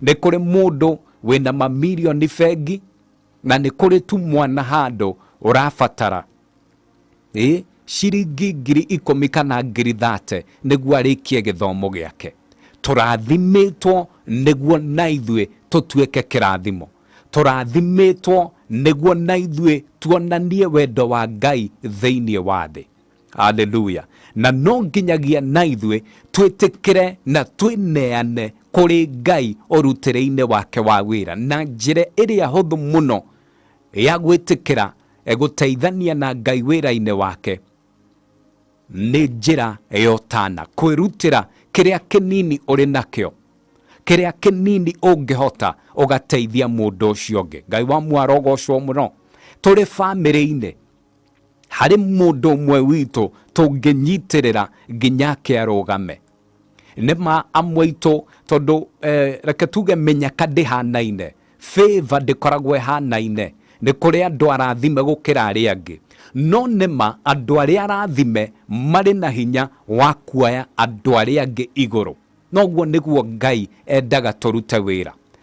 Nĩ kũrĩ mũndũ wĩna mamirioni bengi, na nĩ kũrĩ tu mwana handũ ũrabatara ĩ ciringi 10,000 kana 30,000 nĩguo arĩkie gĩthomo gĩake. Tũrathimĩtwo nĩguo na ithuĩ tũtuĩke kĩrathimo. Tũrathimĩtwo nĩguo na ithuĩ tuonanie wendo wa Ngai thĩinĩ wa thĩ. Haleluya. Na no nginyagia na ithuĩ twĩtĩkĩre na twĩneane kũrĩ Ngai ũrutĩre-inĩ wake wa wĩra na njĩra ĩrĩa hũthũ mũno ya gwĩtĩkĩra gũteithania na Ngai wĩra-inĩ wake nĩ njĩra ya ũtana, kwĩrutĩra kĩrĩa kĩnini ũrĩ nakĩo, kĩrĩa kĩnini ũngĩhota ũgateithia mũndũ ũcio ũngĩ. Ngai wa muoyo arogocwo mũno. Tũrĩ bamĩrĩ-inĩ harĩ mũndũ ũmwe witũ tũngĩnyitĩrĩra nginya ake arũgame. Nĩ ma amwe aitũ tondũ reke tuge mĩnyaka ndĩhanaine, favor ndĩkoragwo ĩhanaine, nĩ kũrĩ andũ arathime gũkĩra arĩa angĩ. No nĩ ma andũ arĩa arathime marĩ na hinya wa kuoya andũ arĩa angĩ igũrũ. Noguo nĩguo Ngai endaga tũrute wĩra.